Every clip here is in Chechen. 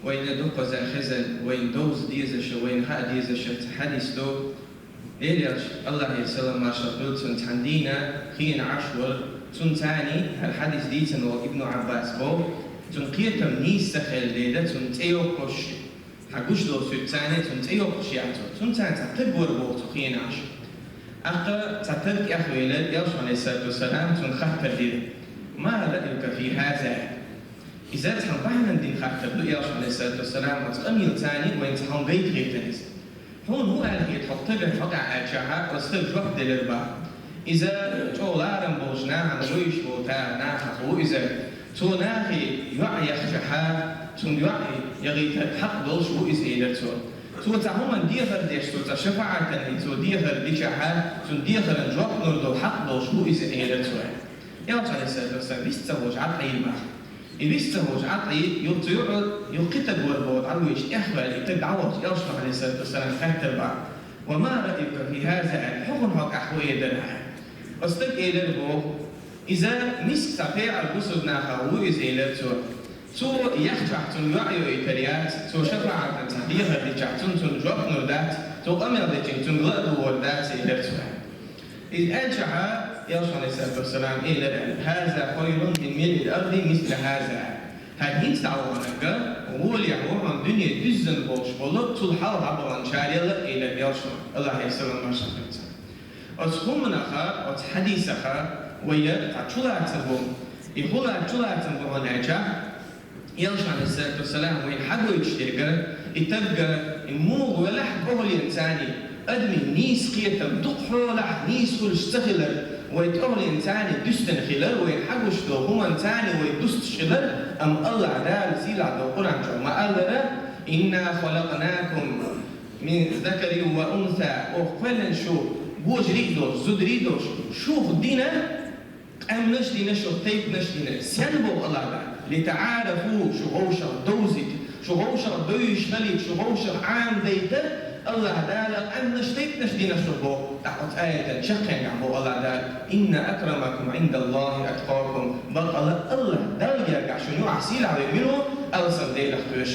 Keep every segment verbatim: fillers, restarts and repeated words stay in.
Вайна дукхаза хеза, вайна довза дезаш, вайна хаа дезаш цхьа хьадис ду. Элча, Аллахьера салам-маршал хилда цунна, цхьан дийнахьа хиъна Ӏаш вара, цунна цхьана, хӀара хьадис дийцина волу Ибн Ӏаббаса боху, цуьнан кхетам нийса ца хилла дела, цунна цӀе йоккхуш, хьан гуш долу суьртана цунна цӀе йоккхуш яц цо. Цунна цхьана цхьа таг вара боху цу хиъна Ӏаш. ТӀаккха цхьа таг тӀехвелира, Элчано, Ӏалайхиссалату вассалам, цунна хаттар дира: «Ма раъюка фи хаза?» Иза цхьа бахьанан дина хаттар ду, Элчано, Ӏалайхиссалату вассалам, оцу къамелаца вайна цхьа хӀума гайта хетара иза. Хьуна хӀун аьлла хета хьо тагана хьокъехь аьлчахьа, оцу стага жоп делира бах. Иза чӀогӀа ларам болчу нахана вуьйш волу тӀаккха нахах ву иза. Цо нахе йоӀ яхчахьа, цунна йоӀ яхийта хьакъ долуш ву иза, элира цо. Цо цхьа хӀуманна дехар деш, цо цхьа шафаӀатана цо дехар дичахьа, цунна дехаран жоп лур долу хьакъ долуш ву иза, элира цо. Элча, Ӏалайхиссалату вассалам, вист ца волуш Ӏад Ӏийла бах. И вист ца волуш Ӏад Ӏийла, юха цу юкъа, юха кхин таг вара боху, дӀавоьдуш тӀехваьлла, и таг дӀавахча, Элчано, Ӏалайхиссалату вассалам, хаьттира бах: «Ва ма раъюка фи хаза?» аьлла, хьо хӀун хьокъехь хӀун эр дара хьан? Оцу стага элира боху: «Иза миска цхьа пекъар бусулба нахах ву иза», элира цо. Цо яхчахь, цунна йоӀ йоуьйтур яц, цо шафаӀатана цхьа дехар дичахь, цунна, цунна жоп лур дац, цо къамел дича, цуьнга ла а лур дац, элира цо. Иза аьлчахьа, Элчано, Ӏалайхиссалату вассалам, элира аьлла: «Хаза хайрун мин милъил арди мисла хаза». ХӀара хӀинца дӀаваханарг гӀолехь ву хьуна дуьне дуьззина болуш болу, цул хьалха дӀабаханчарел а, элира Элчано, Аллахьера салам-маршал хилда цунна. Оцу хӀуманаха, оцу хьадисаха вай цхьа чулацам бу. И хӀун чулацам бу хьуна аьлча, Элчано, Ӏалайхиссалату вассалам, вайна хьагойтуш дерг, и таг, и муха велахь а, тӀехула царна, адамийн нийса кхетам дукха хьолахь нийса хуьлуш ца хилар, вай тӀехула царна дуьстина хилар, вайна хьагуш долу хӀуманна царна вай дустуш хилар, амма Аллахь Дала сийлахь долу Къуръан чохь ма-аллара: «Инна халакънакум мин закарин ва унса», оха кхоьллина шу божарий а долуш, зударий а долуш, шух дина, къаьмнаш а дина, шух тайпанаш а дина. Сенна боху Аллахь Дала? «Лита'арафу», шу вовшах довзийта, шу вовшах довзуьйтуш хилийта, шу вовшах Ӏамадайта, Аллахь Дала къаьмнаш, тайпанаш а дина шух боху. ТӀаккха оцу аятан чаккхенгахь боху Аллахь Дала: «Инна акрамакум Ӏиндаллахи аткъакум». Бакъала Аллахь Далла гергахь шуна юкъахь сийлахь верг мила ву? Алсам Делах кхоьруш.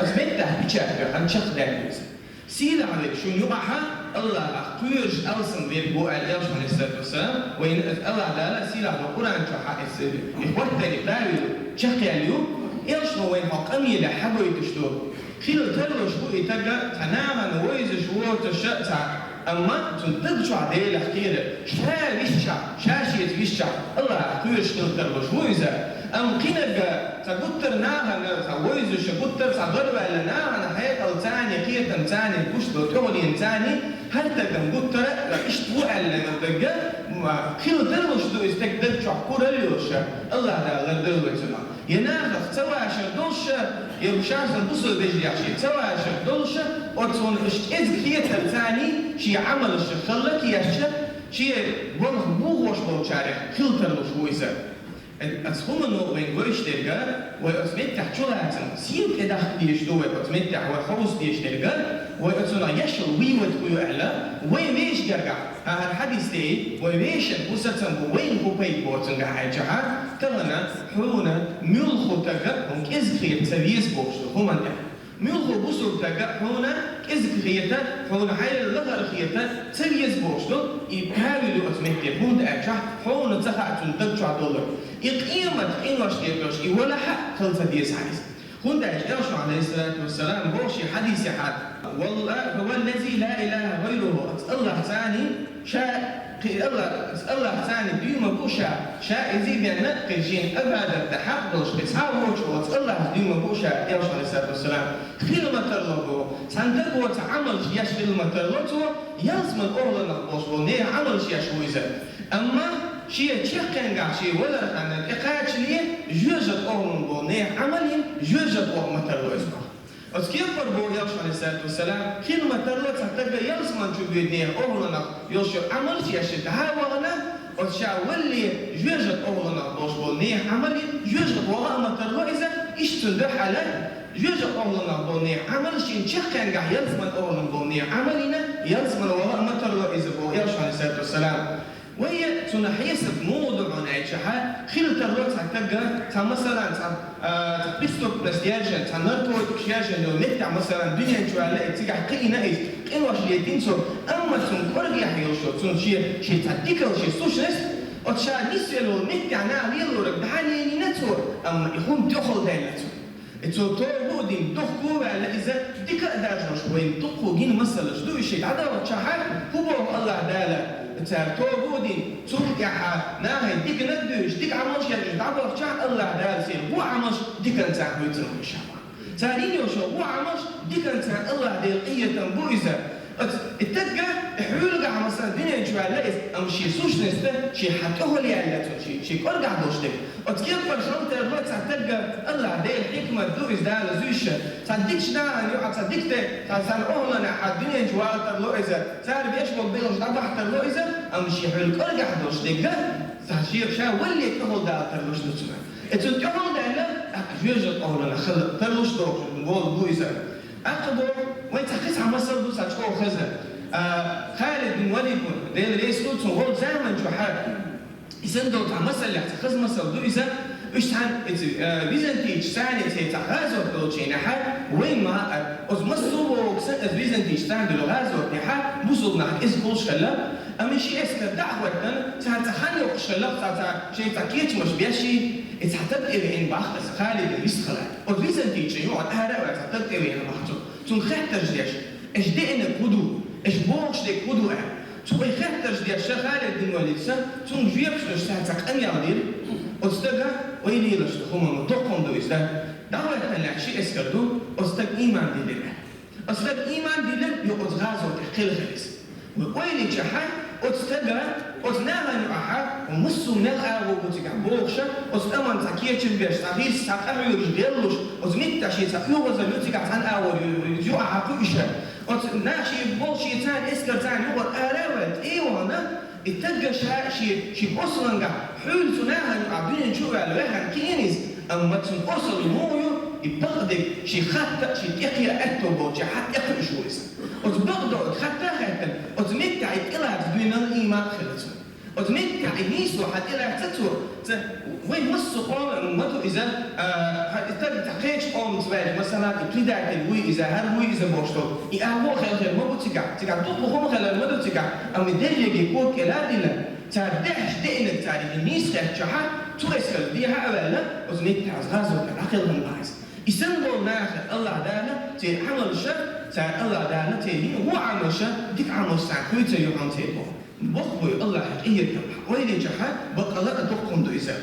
Оцу меттехь печать баьхна чекхдаьлла иза. Сийлахь верг шуна юкъахь Аллахах кхоьруш алсам верг ву аьлла Элчано, Ӏалайхиссалату вассалам, вайна Аллахь Дала сийлахь долу Къуръан чохь хьаэцна и хӀоттайна правило чекхъяьлла ю. Элчано вайна хьо къамелехь хьагойтуш ду. Хила тарлуш ву и таг цхьа нахана вовзаш воцуш а цхьа, амма цуьнан даг чохь Делах кхера, ша висчахь, ша шеца висчахь, Аллахах кхоьруш хила тарлуш ву иза. Амма кхинарг цхьа гуттар нахана, цхьа вовзаш а гуттар, цхьа барваьлла нахана хьекъал царна, кхетам царна, гуш долу тӀехула царна, хӀара тагам гуттар а иштта ву аьлла дерг, м, хила тарлуш ду иза, стеган даг чохь куралла йолуш а, Аллахь Дала лардойла вай цунах. Я нахах ца вашар долуш а, я шарсан бусул вежарий шен ца вашар долуш а, оцунах уьш кӀезиг хетар царна, шен Ӏамалш хала кешча, шен болх бохош болчарех хила тарлуш ву иза. Оцу хӀумано вайна гойтуш дерг, вай оцу меттехь чулацам сийна тӀедаккха дезаш ду, вай оцу меттехь вай хьовса дезаш дерг, вай оцунах еш йолу вывод хӀун ю аьлла, вай вешан гергахь, хӀара хьадис тӀе, вай вешан хӀун сацам бу, вайна хӀун пайда бу оцуьнгахь аьлчахьа, тахана хьуна муьлхха таг хьуна кӀезиг хета ца веза бохуш ду хӀуманна тӀехь. Муьлхха бусулба таг хьуна кӀезиг хета, хьуна хьайла лахара хета ца веза бохуш ду, и правило ю оцу метте, хӀунда аьлча хьуна ца хаьа цуьнан даг чохь долу. И къемат къинош декъош, и валахь а хила ца деза хьан иза. ХӀунда аьлча Элчано, Ӏалайхиссалату вассалам, боху шен хьадисехь: «Валла-, валлази ла илаха гӀайруху», Аллахь царна Ша, кхин Алла-, Аллахь царна дуьйна ма бу ша, ша иза а бен, кхин шена Ӏибадат дан хьакъ долуш кхин цхьа а воцуш волу Аллахьца дуьйна ма бу ша, Элчано, Ӏалайхиссалату вассалам, хила ма тарло боху. Цхьана дагахь цхьа Ӏамалш еш хила ма тарло цо, ялсаман охӀланах болуш болу нехан Ӏамалш еш ву иза. Амма шен чаккхенгахь шен валархьама тӀекхачале, жоьжахатин охӀланах болу нехан Ӏамал йина, жоьжахатин ваха ма тарло иза боху. Оцу кепара боху Элчано, Ӏалайхиссалату вассалам, хила ма тарло цхьа таг ялсаман чу боьду нехан охӀланах йолуш йолу Ӏамалш еш дӀа а вахана, оцу ша валале жоьжахатин охӀланах болуш болу нехан Ӏамал йина, жоьжахатин ваха а ма тарло иза, иштта цуьнан дуьхьал, жоьжахатин охӀланах болу нехан Ӏамал шена чаккхенгахь ялсаман охӀланах болу нехан Ӏамал йина, ялсаман ваха а ма тарло иза боху Элчано, Ӏалайхиссалату вассалам. Вай цунах хьесап муха ду хьуна аьлча, хила тарло цхьа таг, цхьа масала, цхьа, а, цхьа преступность яржен, цхьа наркотикаш яржен йолу меттехь, масала, дуьнен чу ваьлла, и цигахь кхиъна иза, къинош летийна цо, амма цунна кӀоргехь йолуш йолу, цунна шен, шен цхьа дикалла, шен сущность, оцу ша нисвелла волу меттехь наха лелориг дӀа а лелийна цо, амма и хӀума тӀехула даьлла цунна. И цо тоба а дина, дохко а ваьлла иза, дика а даржош, вайна дуккха гина масалаш ду и шиъ. ДӀадахчахьа, хӀун боху АллахӀ Дала? Цара тоба а дина, цул тӀаьхьа нахе диканиг а дуьйцуш, дика Ӏамалш еш дӀабахчахьа, АллахӀ Дала церан вон Ӏамалш диканца хуьйцур ву ша. Цара йина йолу вон Ӏамалш диканца АллахӀ Делан къинхетам бу иза. Оцу и тагга, и хьуьлгахь, масала, дуьнен чу ваьлла иза, амма шен сущность, шен хьан тӀехула яьлла цо, шен, шен кӀоргахь долуш дерг. Оцу кепара хила тарло цхьа тагга, АллахӀ Делан хьикмат ду иза Дала зуьйш. Цхьа дикачу нахана юкъахь цхьа дика тӀе, цхьа царна охӀланехь хьан дуьнен чу вала тарло иза, цара беш болу белхаш дӀабахьа тарло иза, амма шен хьуьлла кӀоргахь долуш дерг, цхьа шен ша валле тӀехула дала тарлуш ду цунах. И цунна тӀехула даьлла, тӀаккха жоьжахатин охӀланах хила тарлуш дохуш волу бу иза. ТӀаккха боху, вайн цхьа кхин цхьа масал ду сан чӀогӀа хаза. А, Халид бин Валид ву, Дела реза хуьлда цунна, волу заман чохь, и санна долу цхьа масаллех цхьа хаза масал ду иза, уьш цхьаьна иза, а, византийчу царна цхьа гӀазот долчу хенахь, вайн ма хаьара, оцу массо а вогӀу сан, иза византийчу царна долу гӀазотехь, бусулба нах иза хуьлуш хилла, амма ши эскар дӀа а хӀоьттина, цара цхьа хан йоккхуш хилла, цара, цара шайн цхьа кечамаш беш, и цхьа таг тӀевеана боху иза, Халид вист хилла. Оцу византийчу юкъа ара а ваьлла, цхьа таг тӀевеана боху цо. Цунна хеттарш деш, аша деанарг хӀун ду, аша бохуш дерг хӀун ду аьлла. Цо вай хеттарш деш, ша Халид бин Валида, цунна жоьпаш луш цара цхьа къамел дира. Оцу стага вай лелаш ду хӀума, доккха хӀума ду иза. ДӀахӀоьттина лаьтта ши эскар ду, оцу стага ийман диллира. Оцу стага ийман диллира, юха оцу гӀазотехь кхелхира иза. Вай ойла йичахьа, оцу стага, оцу нахана юкъахьа, массо а мел агӀо бу цигахь бохуша, оцу тӀаман цхьа кечам беш, цхьа гӀирс, цхьа къахьоьгуш, гӀеллуш, оцу меттехь шен цхьа оьгӀазалла ю цигахь, цхьана агӀор ю, ю, юкъахьа кхуьуша. Оцу наха шен болу шен царна эскар царна юкъара ара а ваьлла, тӀе а вахана, и тагга ша шен, шен осалангахь, хьуьлла цу нахана юкъахь дуьнен чу а ваьлла, ваьхьана кхиъна иза, амма цунна осал муха ю, и бакъдерг шен хатта а, шен тӀекхе а аьтто болчехьа тӀекхуьуш ву иза. Оцу бакъдолчу хатта а хаьттина, оцу меттехь и тӀелаца дуьйна ийман а хилла цунна. Оцу меттехь и нийсо хьан тӀелаьцна цо, ца, вай массо а къоман ма ду иза, а, хьан и стаг цхьа кхечу къомаца ваьлча, масала, и предатель вуй иза, хӀара вуй иза бохуш долу. И агӀо хелхина ма бу цигахь, цигахь дуккха хӀума хилар ма ду цигахь, амма и дерриге кога кӀела а дина, цара дехьаш деанарг цара и нийса хеттачохьа, цу эскарца дехьа а ваьлла, оцу меттехь гӀазот дӀакхелхина боху иза. И санна болу наха АллахӀ Дала церан Ӏамалша, цара АллахӀ Дала церан йина вон Ӏамалша, дика Ӏамалш царна хуьйцур ю хьуна церан боху. Боккха бу АллахӀан къинхетам, ойла йичахьа, баккъала а доккха хӀума ду иза.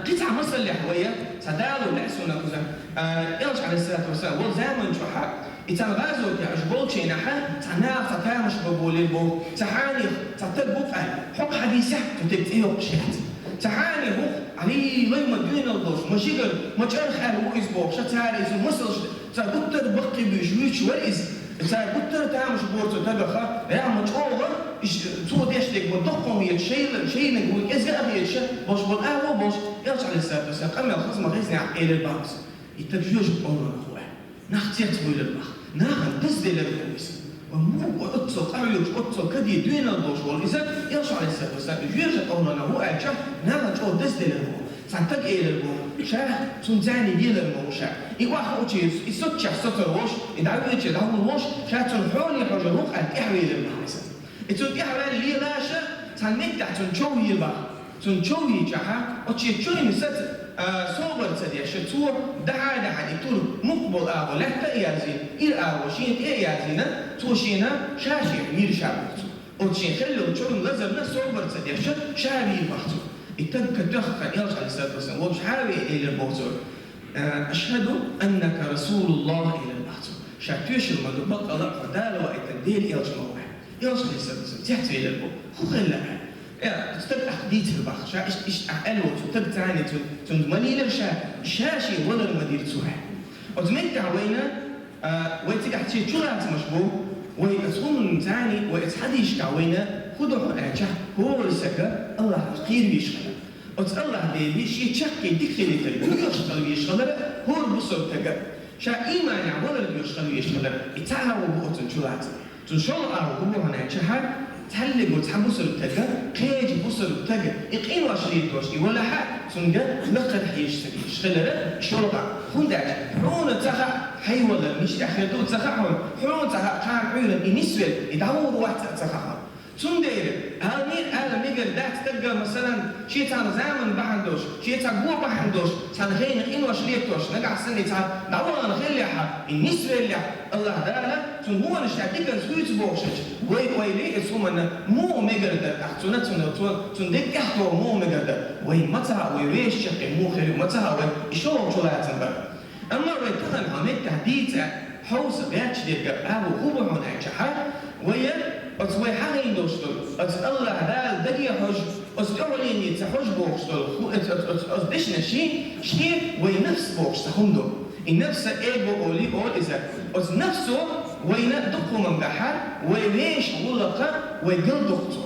Кхин цхьа масаллехь вай, цхьа Дала лаьа суна кхуза, а, Элча, Ӏалайхиссалату вассалам, волу заман чохьа, и царна гӀазотехь уьш болчу хенахьа, цхьа наха цхьа тамаш бан болийра боху, цхьа хьанех, цхьа таг ву-кх аьлла, хӀокху хьадисехь цу тайпа тӀейоккхуш яц. Цхьа хьанех ву-кх, Ӏалий, вай ма доьналла долуш, ма жигара, ма чӀарх аьлла ву иза бохуша, цара иза масалш, цара гуттара а баккхий буьйш вуьйцуш вара иза. Цара гуттара а тамаш бора цу тагах, яхьа ма чӀогӀа, иш-, цо деш дерг ма доккха хӀума хеташ, шайла-, шайниг вуй кӀезга а хеташ, болуш болу агӀо болуш, Элча, Ӏалайхиссалату вассалам, къамел хаза ма хезна, Ӏелира боху иза. И таг жоьжахатин охӀланах ву аьлла. Нах цецбуьйлура боху. Нахана дазделира боху иза. Ва муха оццул къахьоьгуш, оццул каде доьналла долуш волу иза, Элча, Ӏалайхиссалату вассалам, и жоьжахатин охӀланах ву аьлча, нахана чӀогӀа дазделира боху. Цхьана стага элира боху, ша цунна зӀене лелар ма ву ша. И охьахуучу, и соцучохь соцур волуш, и дӀавоьдучу дӀавуллуш, ша цунна хьоне хьожур ву-кх аьлла, тӀаьхьавелира боху иза. И цунна тӀаьхьаваьлла лелаша, цхьана меттехь цунна чов йийра боху. Цунна чов йийчахьа, оцу шен чуйна саца, а, собар ца деш, цо дахьа-дахьа и тур мукх болу агӀо лаьтта а яздина, ира агӀо шена тӀе а яздина, цо шена ша-шех вийра ша боху цо. Оцу шен хиллачу чуйна лазарна собар ца деш, ша вийра боху цо. И таг катоьхна Элча, Ӏалайхиссалату вассалам, волчу хьавеана элира боху цо, а, «Ашхаду аннака расулуллах», элира боху цо. Ша тоьшалла ма ду, баккъала а хьо Дала ваийтина Делан элча ма ву аьлла. Элча, Ӏалайхиссалату вассалам, цецвелира боху. ХӀун хилла аьлла? Э, стаг ахь дийцира боху. Ша иштта, иштта ахь аьлла волчу стаг царна цу-, цунна ма лийлира ша, ша шен валар ма дира цо аьлла. Оцу меттехь вайна, а, вай цигахь шен чулацамаш бу, вай оцу хӀуманна царна, вай оцу хьадисашкахь вайна хӀун ду хьуна аьлча, хӀора сага АллахӀах кхера везаш хилар. Оцу АллахӀ Деле шен чаккхе дика хилийтарг лоьхуш хила везаш хилар, хӀора бусалба стага ша ийманехь валар лоьхуш хила везаш хилар, и цхьа агӀо бу оцунна чулацам. Цуьнан шолгӀа агӀо хӀун бу хьуна аьлча, Цхьаллигу цхьа бусург тага, кхеча бусург тага, и къинош летош, и валахьа, цунга лакхара хьежаш ца дезаш хилара шолгӀа. ХӀунда аьлча хьуна ца хаьа, хьай валар мича тӀа хир ду ца хаьа хьуна, хьуна ца хаьа, цхьана Ӏуьйранна и нисвелла, и дӀавугӀур вац а ца хаьа хьуна. Цундела, ала мегар дац тагга, масалан, шен цхьана заман бахьан долуш, шен цхьа го бахьан долуш, цхьана хенахь къинош летош, нагахь санна цхьа дӀавахана хиллехьа, и нисвеллехь, АллахӀ Дала цунна вонаш тӀехь диканца хуьйцу бохуш, вай ойла и цу хӀуманна муха мегар дара, тӀаккха цунна, цунна, цунна, цунна дерг тӀехь тоха муха мегар дара. Вай ма ца хаьа, вай вешан чаккхе муха хир ю, ма ца хаьа вай, и шолгӀачу лацам бара. Амма вай тахана хьо меттехь дийца хьовса гӀерташ дерг агӀо хӀун бу хьуна аьлчахьа, вай оцу вай хьахийна долуш долу, оцу АллахӀ Дала даге хьожу, оцу тӀехулене ца хьожу бохуш долу, хӀу-, оцу, оцу, оцу, оцу дешнаш шен, шен вай нафс бохуш ца хӀума ду. И нафса эго олий олу иза. Оцу нафсо вайна дукха хӀуманга хьа, вай вешан гӀуллакха, вай галдоккху цо.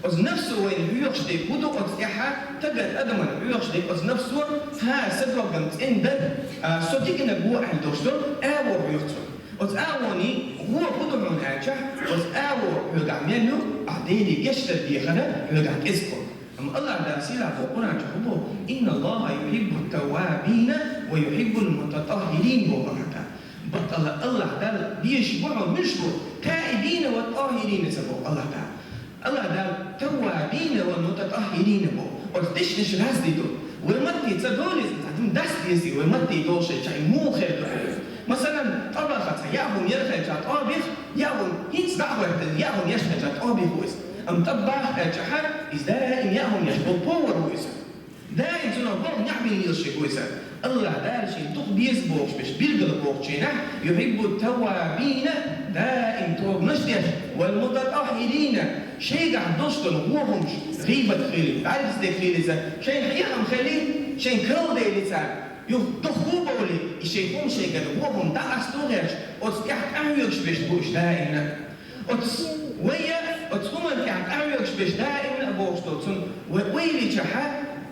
Оцу нафсо вайна хьоьхуш дерг хӀун ду, оцу тӀаьхьа тагана адаман хьоьхуш дерг оцу нафсо, хьа, са доггана цӀена дара, а, со диканиг ву аьлла долуш долу агӀо хьоьху цунна. Оцу агӀоний гӀо хӀун ду хьуна аьлчахь, оцу агӀо хьоьгахь мел ю, ахь Деле гечдар дехара хьоьгахь кӀезиг хӀума. Амма АллахӀ Дала сийлахь боху Къуръан чохь хӀун боху: «Инна Аллаха юхиббу таввабина ва юхиббул мутатаххирин», боху АллахӀ Дала. Баккъала АллахӀ Дала дезаш бу хьуна муьлш бу, таибина ва таххирина ца боху АллахӀ Дала. АллахӀ Дала таввабина ва мутатаххирина боху. Оцу дешнаш разный ду. Вай матте ца долийца, цхьа дин дас дезий, вай матте долуш шайн муха хир ду. Масалан, тӀабаха цхьа яа хӀума яр хилча тӀабих, яа хӀума хӀинца дӀа а хӀоьттина, яа хӀума еш хилча тӀабих ву иза. Амма тӀабаха аьлчахьа, иза даим яа хӀума еш болу повар ву иза. Даим цунах болу неӀ бина лелаш ву иза. АллахӀ Дала шен дукха беза бохуш берш билгала бохучу хенахь, юхиббу таввабина, даим тобанаш деш, вал мутатаххирина, шайгахь долуш долу гӀо хӀумаш, гӀийбат хили, бӀаьргас дерг хили иза, шайна хьехам хили, шайн калдели цара, юха дохко а бовли, и шайн хӀума шайгара гӀо хӀума дӀакъасто гӀерташ, оцу тӀехь къахьоьгуш берш бу уьш даимна. Оцу вай, оцу хӀуманна тӀехь къахьоьгуш берш даимна а бохуш долу цунна, вай ойла йичахьа,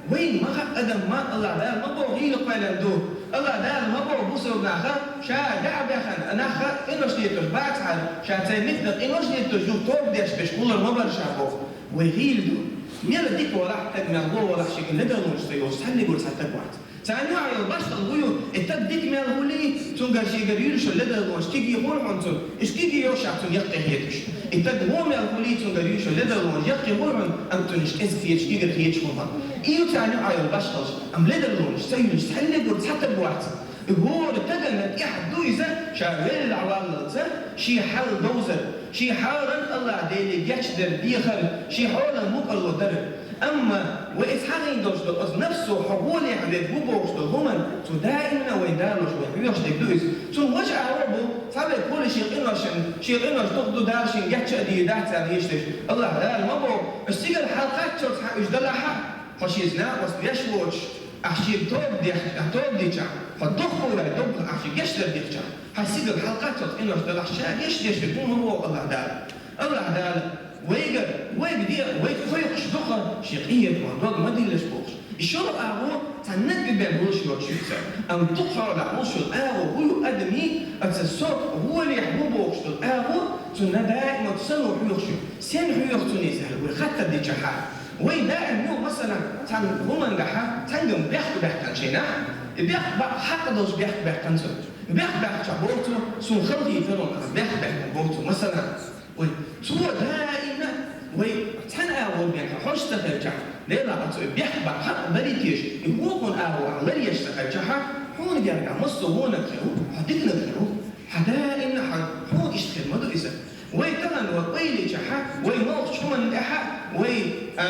вайна ма хаьа адам ма, АллахӀ Дала ма боху гӀийла кхоьллина ду, АллахӀ Дала ма боху бусалба наха, ша дӀа а баьхна, а наха къинош летош бацахьара, ша цайн меттана къинош летош юха тоба деш берш хилар ма бара ша боху. Вай гӀийла ду. Мел дика валахь, таг мел гӀо валахь, шега ледарлонаш ца йолуш цхьаннегара цхьа таг вац. Царна юкъахь йолу башхалла хӀун ю, и таг дика мел хуьлий, цуьнгара шегара юьйлуш йолу ледарлонаш кегий хуьлу хьуна цунна, уьш кегий йолуш цунна яккхий хеташ. И таг вон мел хуьлий, цуьнгара юьйлуш йолу ледарлонаш яккхий хуьлу хьуна, амма цунна уьш кӀезиг хеташ, кегар хеташ хуьлу хьуна. И ю царна юкъахь йолу башхаллаш, амма ледарлонаш ца юьйлуш цхьаннегара цхьа таг вац. И хӀора тагана тӀехь ду иза, ша велла валлалца, шен хьал довзар, шен хьалан АллахӀ Деле гечдар дехар, шен хьолан мукъарло дар. Амма вай иза хьахийна долуш долу, оцу нафсо хьо гӀолехь верг ву бохуш долу хӀуманна, цо даимна вайн далош вай хьоьхуш дерг ду иза. Цунна важа агӀо бу, цхьаверг хуьлу шен къиношна, шен къинош дукха ду, Дала шен гечча а дийр дац аьлла, еш деш. АллахӀ Дала ма боху, аш цигара хьалакхаччалц хьан уьш далахьа, хьо шен накъост веш воцуш, ахь шега тоба дехча, ахь тоба дичахь, хьо дохко вай доггах ахь шен гечдар дихчахь, хьан сигала хьалакхаччалц къинош далахь, ша геч деш верг хӀума ма боху АллахӀ Дала. АллахӀ Дала вайга, вайга де, вайга кхойкхуш дукха, шен къинхетамах дог ма диллаш бохуш. И шолгӀа агӀо цхьа наггабен болуш йоцуш ю иза. Амма дукха хьолахь болуш йолу агӀо хӀун ю адамийн, аса со гӀолехь ву бохуш долу агӀо, цунна даима цу сано хьоьхуш ю. Сен хьоьху цунна иза аьлла, вай хаттар дичахьа. Вай даим ю, масалан, цхьана хӀумангахьа, цхьаьнгам бехк баьккхина шайнахь, и бехк бакъ хьакъ долуш бехк баьккхина цо. Бехк баьккхича боху цо, суна халхе каро нах бехк баьккхина боху цо, масалан. Вай, цо даимна, вай, цхьана агӀор бен хьо хьожуш ца хилчахь, Делахь, цо и бехк бакъ хьакъ ларий теша, и вукхун агӀор ахь ларъеш ца хилчахьа, хьуна гергахь массо а вонаг хир ву, хьо диканиг хир ву. Хьан даимна хьан, хьуна иштта хир ма ду иза. Вай тахана вай ойла йичахьа, вай новкъачу хӀуманна тӀехьа, вай, а,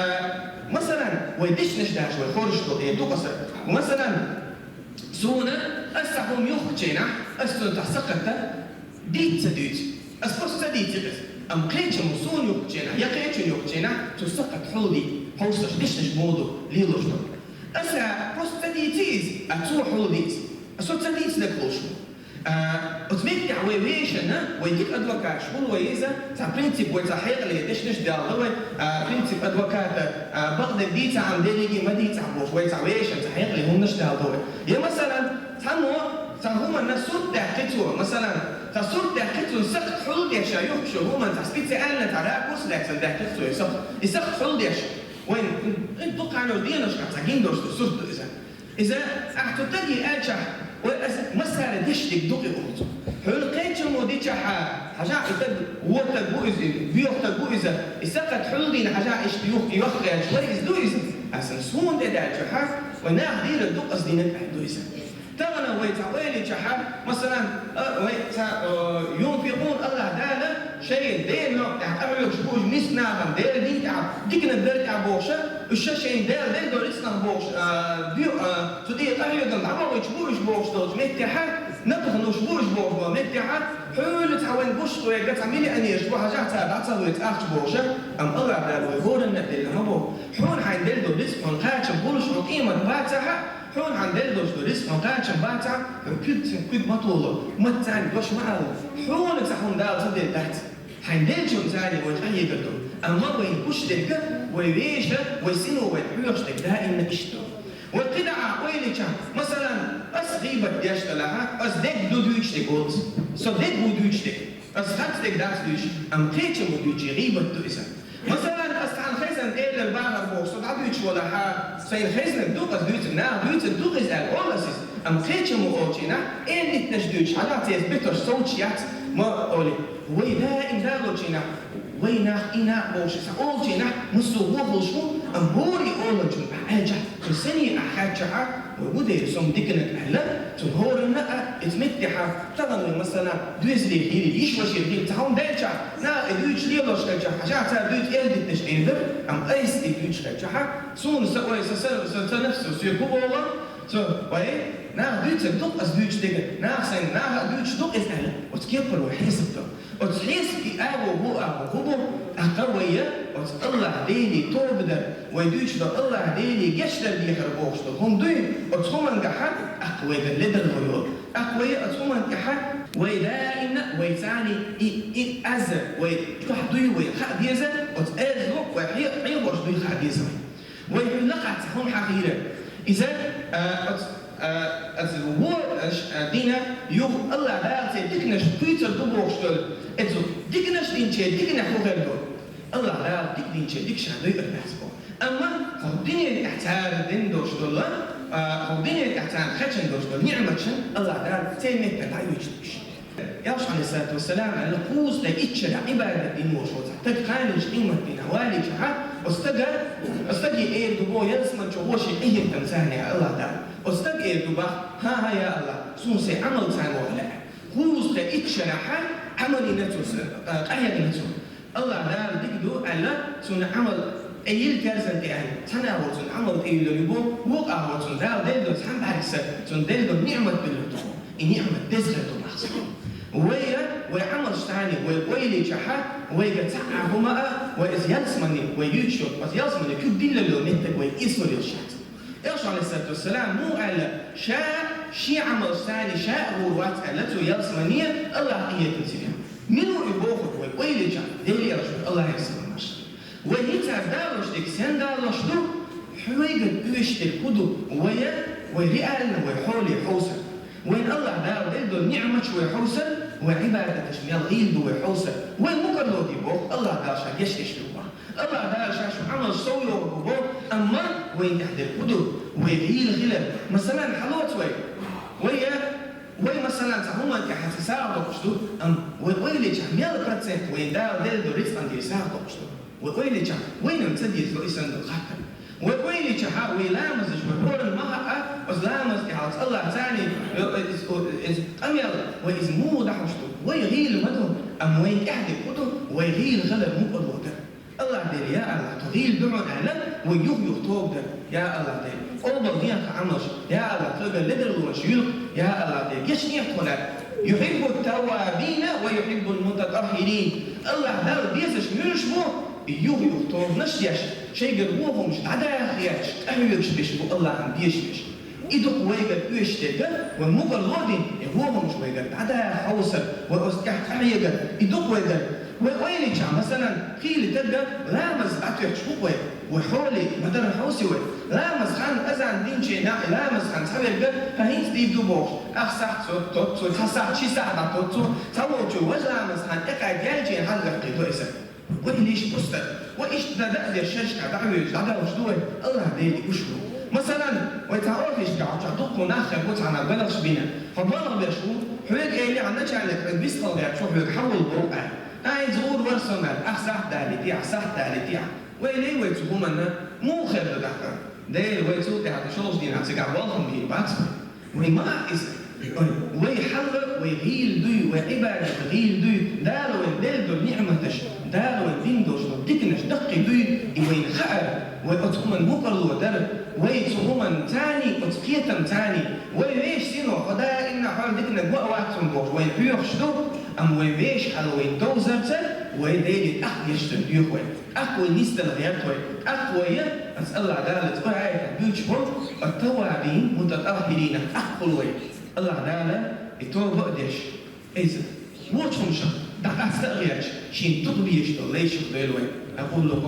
масалан, вай дешнаш даьлча вай хоржуш долу хӀума ду аса. Масалан, суна, аса хӀума юххучу хенахь, аса цунна тӀехь сакхатта, дийца ца дуьйцу. Ас просто ца дийцира иза. Амма кхечаммо суна юххучу хенахь, я кхечунна юххучу хенахь, цо сакхат хьулдий, хьовсуш дешнаш муха ду, лелош ду. Аса просто ца дийци иза, а цо хьулдийца. Ас со ца дийцинарг хууш ву. А, оцу меттехь вай вешана, вай дика адвокаташ хуьлу вай иза, цхьа принцип вай цхьа хьекъале дешнаш далла вай, а, принцип адвоката, а, бакъдерг дийцахь, амма дерриге ма дийцахь бохуш, вай цхьа вешана, цхьа хьекъале хӀуманаш далла вай. Я, масалан, цхьаммо, Цхьа хӀуманна сурт даьккхи цо, масалан, цхьа сурт даьккхи цо, сакхт хьулдеш а юхкуш хӀуманна цхьа специально цхьа ракурс лаьцна даьккхи цо и сакхт, и сакхт хьулдеш. Вайн дукха хьанал деношка цхьа гиндош ду сурт ду иза. Иза ахь цу тӀаги аьлчахь, вай аса массара деш диг дукъи оцу. Хьуна кхечаммо дичахьа, хьажа и таг вотаг бу иза, боьхтаг бу иза, и сакхт хьулдийна хьажа иштта юхк йохкъяч, вай иза ду иза. Асан суна тӀе даьлчахьа, вай нах дийра дукъ ас динаг ду иза. Тахана вай цхьа ойличахьа, масалан, а, вай цхьа, а, юнфикъун Аллах Дала шайн Дела нокъа тӀехь къахьоьгуш бу уж мисканахана Дела дин тӀехь, диканаг дар тӀехь бохуша, уж ша шайн Дела делла долу рицкъах бохуш, а, дуьйу, а, цу тӀе къахьоьгам дӀабохуьйтуш бу уж бохуш долчу меттехьа, напха луш бу уж бохуш болу меттехьа, хьуьлла цхьа вайн гуш вайга цхьа миллионерш бу хьажахь цара дӀа ца лоьцу ахча бохуша, амма Аллах Дала вай хӀоранна а делла ма боху. Хьуна хьайн делла долу рицкъ хьуна кхачам болуш хьуна къемат бацахьа, Хьуна хьан делла долуш ду рицкъ хьуна кхачам бацахь, хьуна куьг цхьа куьг ма толо, маца царна дош ма ала. Хьуна цхьа хӀума Дала ца делла дац. Хьайн деллачунна царна вай къахьегар ду. Амма вайн гуш дерг, вай веша, вай сино вай хьоьхуш дерг даимна иштта ду. Вай кхидӀа а ойлича, масалан, ас гӀийбат деш далахьа, ас дерг ду дуьйцуш дерг волу. Со дерг ву дуьйцуш дерг. Ас харц дерг дац дуьйцуш, амма кхечам ву дуьйцуш гӀийбат ду иза. Масалан, ас цхьана хезна элира бахар боху, со дӀадуьйцуш валахьа, сайн хезнарг ду, ас дуьйцург, наха дуьйцург ду иза аьлла, олу ас иза. Амма кхечаммо олучийнахь, эл дитташ дуьйцуш, хьадахьа церан бетарш совцуш яц, ма олий. Вай даим далочийнахь, вай нах и нах бохуш, сан олучийнахь, массо а вохуш ву, амма хӀора и олучун ахь аьлчахь, цу сани ахь хаьттачахьа, вай ву дера со-м диканаг аьлла, цу хӀоранна а, иза меттехьа, тахана вай масала, доьзале хили, йиш-вашир хили, цхьа хӀума даьлчахь, наха и дуьйцуш лелош хилчахь, хьажахь цара дуьйцу эл дитташ дийр дара, амма айса и дуьйцуш хилчахьа, суна са ой, са, са, са, са нафс, со соьга хӀу олу, со, вай, наха дуьйцург ду-кх ас дуьйцуш дерг, наха сайн, наха а дуьйцуш ду-кх иза аьлла, оцу кепара вай хьесап до. Оцу хьесапе агӀо хӀу, агӀо хӀу бу, тӀаккха вай оцу Аллах Деле тоба дар, вай дуьйцуш долу Аллах Деле гечдар дехар бохуш долу хӀума дуй, оцу хӀумангахьа тӀаккха вайгара ледарло йолу. ТӀаккха вай оцу хӀуманна тӀехьа вай даимна вай царний и, и аз, вай чохь дуй вай хаа деза, оцу аз ву вай хье-, хьехош дуй хаа деза вай. Вай хьуьлла кхаьчча хӀума хьахийра. Иза, а, оц-, а, ас ву, а, ш-, а, дина юха Аллах Дала церан диканаш кхуьйцур ду бохуш долу. Эцу диканаш динче диканех хӀу хир ду? Аллах Дала дика динче дика ша дуьйр дац боху. Амма хӀокху дуьненан тӀехь цара дина долуш долу, а, хӀокху дуьненан тӀехь царна кхаьчна долуш долу ниӀматшна Аллах Дала церан метта дӀа а оьцуш. Элчано, Ӏалайхиссалату вассалам, аьлла, кхузткъе итт шарахь Ӏибадат дина волуш волу цхьа стаг кхана йолчу къематдийнахь валийчахьа, оцу стага, оцу стаге эр ду боху ялсамани чу вовшийн къинхетам царна, я Аллах Дала. Оцу стага эр ду боху: «ХӀан-хӀа, я Аллах, суна сайн Ӏамал царна ваха лаьа». Кхузткъе итт шарахьа Ӏамал йина цо, а, къахьегна цо. Аллах Дала дика ду аьлла, цуьнан Ӏамал тӀе йилла терзан тӀе аьлла, цхьана агӀор цуьнан Ӏамал тӀе йиллур ю боху, вукху агӀор цунна Дала делла долу цхьана бӀаьргса, цунна делла долу ниӀмат дуьллур ду. И ниӀмат деза хир ду боху. Вай, вай Ӏамалш царний, вай ойличахьа, вайга цхьа а хӀума а, вай иза ялсамани, вай юьйцуш йолу, оцу ялсамани куьг диллал йолу меттиг вай эцалур йолуш яц. Элчано, Ӏалайхиссалату вассалам, муха аьлла, ша шен Ӏамалш царний, ша а гӀур вац аьлла, цо ялсамани Аллах къинхетам ца бина. Мила ву и бохург вай ойлича, Деле Элчано, Аллахьера салам-маршалла. Вай хӀинца далош дерг сен далош ду, хьоьгара оьшуш дерг хӀу ду, вай, вай реально вай хьоле хьовсар. Вайн Аллах Дала делла долу ниӀматаш вай хьовсар, вай Ӏибадаташ мел гӀийла ду вай хьовсар. Вай мукъарло ду боху, Аллах Дала ша гечдеш ду боху. Аллах Дала ша шун Ӏамалш сов йогӀу бу боху, амма вайн тӀехь дерг хӀу ду, вай гӀийла хилар. Масалан, хьалоцу вай. Вай, вай, масалан, цхьа хӀуманна тӀехь цхьа сагӀа доккхуш ду, амма вай ойличахь мел процент вайн Дала делла долу рицкъан тӀера сагӀа доккхуш ду. Вай ойличахь, вайна-м ца дезало и санна долу хаттар. Вай ойличахьа, вай ламазаш, вай хӀоранна ма хаьа, оцу ламаз тӀехь оцу Аллах царний, э, э, из, о, иза къамел, вай иза муха дӀахьош ду? Вай гӀийла ма ду, амма вайн тӀехь дерг хӀу ду, вай гӀийла хилар мукъарло дар. Аллах Дела, я Аллах, тхо гӀийла ду хьуна аьлла, вай юх-юха тоба дар. Я Аллах Дела, къобал де тхан Ӏамалш, я Аллах, тхоьгара ледарлонаш юьллу, я Аллах Дела, гечде тхуна. Юхьиббу ттаввабина ва юхьиббул мутатаххирин. Аллах Дала безаш муьлш бу, юх-юха тобанаш деш, шайгара вон хӀумаш дӀадаха гӀерташ, къахьоьгуш берш бу Аллахьан безаш берш. И ду-кх вайгара оьшуш дерг, вай мукъарло дина, и вон хӀумаш вайгара дӀадаха хьовсар, вай оцу тӀехь къахьегар, и ду-кх вайгара Вай ойлича, масалан, хийла тагга ламаз атвечу хӀу вай, вай хьоли ма дарра хьовси вай. Ламаз хан азан динче наӀ, ламаз хан цхьаверга, ха хӀинца дийр ду бохуш, ах сахьт цо тоццо, цхьа сахьт, ши сахьт дӀатоццо, цхьаволчу важа ламаз хан тӀекхаьчча ялче хьалгӀатте до иза. Вай лиш пуста, вай иштта да а деш шершка дӀавоьжуш, дӀадалуш ду вай, Аллах Дели гуш ду. Масалан, вай цхьа офис чохь дуккха нах хир бу цхьана белхаш бина. Хьо балха беш ву, хьоьга элира начальник, хьоьга висхала гӀерташ ву, хьоьга хьавола боху аьлла. Ай, иза ур вара со мел, ах сахьт далийтехь, сахьт далийтехь. Вай лей вай цу хӀуманна, муха хир ду тӀаккха? Дела, вай цул тӀаьхьа шолгӀачу дийнахь цигахь болх ма бийр бац вай. Вай ма а иза. Вай, вай хьал, вай гӀийла дуй, вай Ӏибадат гӀийла дуй, Дала вайн делла долу ниӀматаш, Дала вайн дина долуш долу диканаш даккхий дуй, и вайна хаьара, вай оцу хӀуманна мукъарло дара, вай цу хӀуманна царний, оцу кхетам царний, вай вешан сино, хьо даимна хьо диканиг ваъ вац хьуна бохуш, вайна хьоьхуш ду, амма вай вешан хьал вайна товзарца, вай Деле тӀаккха гечдар доьху вай. ТӀаккха вай нисдала гӀерта вай. ТӀаккха вай, аса Аллах Дала цкъа аятехь дуьйцуш бу, ат-таввабин, мутатаххирина, тӀаккха хуьлу вай. Аллах Дала и тоба а деш, иза вочу хӀуманах дӀакъаста а гӀерташ, шен дукха безаш долу лайшах дойла вай. أقول قولي